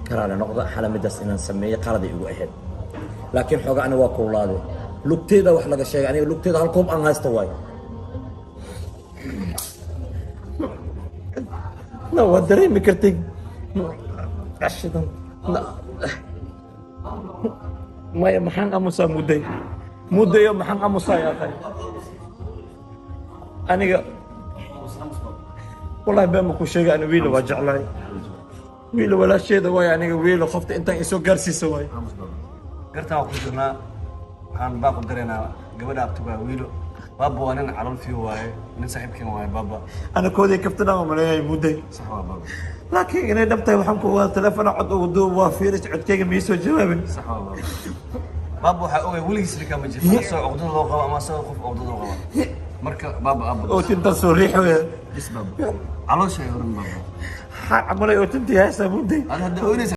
Karaale noqda xalamidaas inaan sameeyey qaladay igu ahayd, laakiin xooga aniga waa kululaaday. Lugteeda wax laga sheegay, aniga lugteeda hal koob aan haysto waayo. Na waa dareemi kartay cashidan. Maya, maxaan amusaa mudday muddayo, maxaan amusaa yaaqay aniga? Wallahi been ma ku sheegay, ani wiila waa jeclahay, wiila walaasheeda waayo. Aniga wiila qofta intaan isoo gaarsiisa waayo. Gartaan waa ku jirnaa, waxaan baaq u daraynaa gabadha abtugaa wiilo. Baaba waa nin calool fiyo waaye, nin saaxiibkeen waaye baaba. Ana koodii kaftanaa maleeyahay mudday. Sax waa baaba. Laakiin inay dhab tahay waxaan ku waa telefoon cod ugu duub, waa fiiris codkayga miisoo jawaabin. Sax waa baaba. Baaba waxaa ogay weligiis ninkaa ma jirto asagoo cuqdada loo qabo ama asagoo qof cuqdada loo qabo. Marka baaba aaba oo tintaan soo riix weya. Bis baaba, caloosha ay horan baaba. Maxaa camalay oo tintii haysaa mudday? Ada hadda oynaysa.